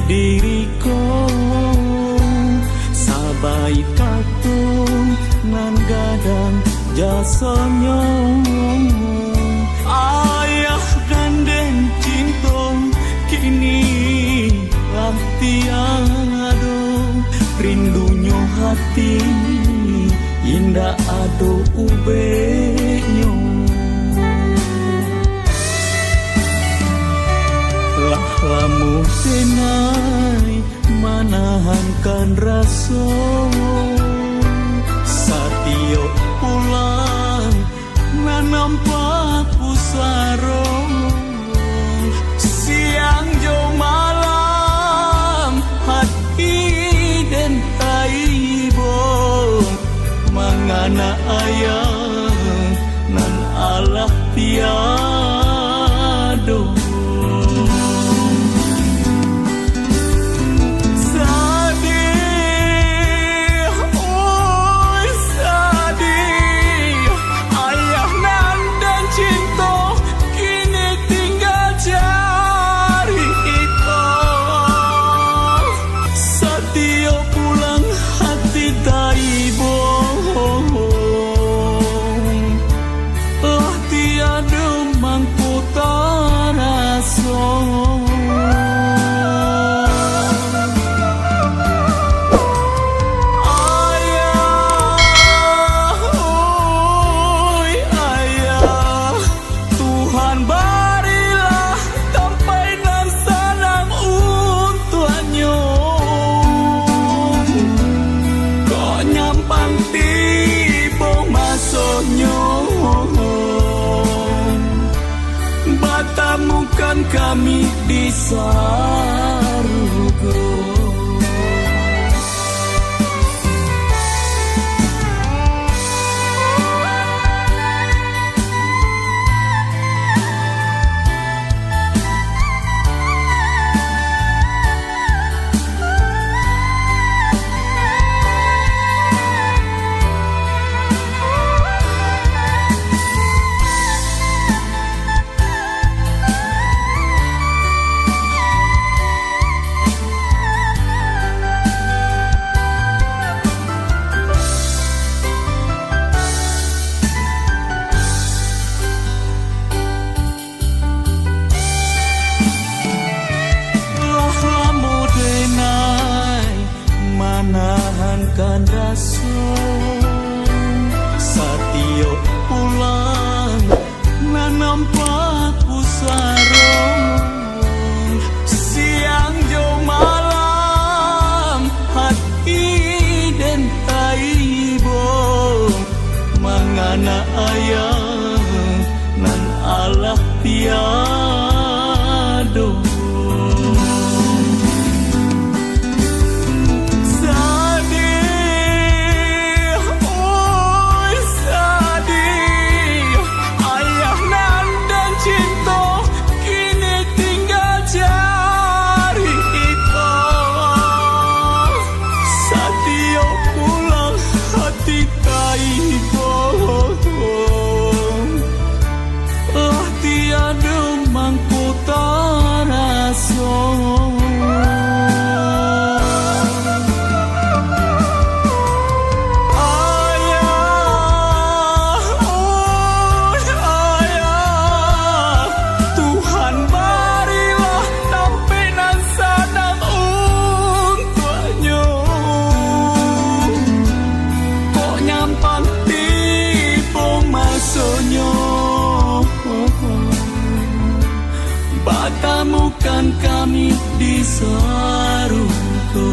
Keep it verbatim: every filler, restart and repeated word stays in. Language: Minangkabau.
Diri ko sabaik kato nan gadang jasonyo. Ayah ganden cinto kini lah tiado, rindunyo hati indak ado ubeknyo. Lah lamo denai manahankan raso, satiok pulang nan nampak pusaro. Siang jo malam hati den taibo, mangana ayah nan alah tiado. Sadih, oi sadih, ayah nan den cinto kini tingga carito. Satiok pulang hati taibo, lah tiado mangko taraso. Ayah, oi ayah, Tuhan barilah tampek nan sanang untuaknyo. Kok nyampang tibo masonyo, batamukan kami di sarugo. Lah lamo denai manahankan raso, satiok pulang nan nampak pusaro. Siang jo malam hati den taibo, mangana ayah nan alah tiado. Sadih, oi sadih, ayah nan den cinto kini tingga carito. Satiok pulang hati taibo, lah tiado mangko taraso. Ayah, oi ayah, Tuhan barilah tampek nan sanang untuaknyo. Kok nyampang tibo masonyo, batamukan kami di sarugo.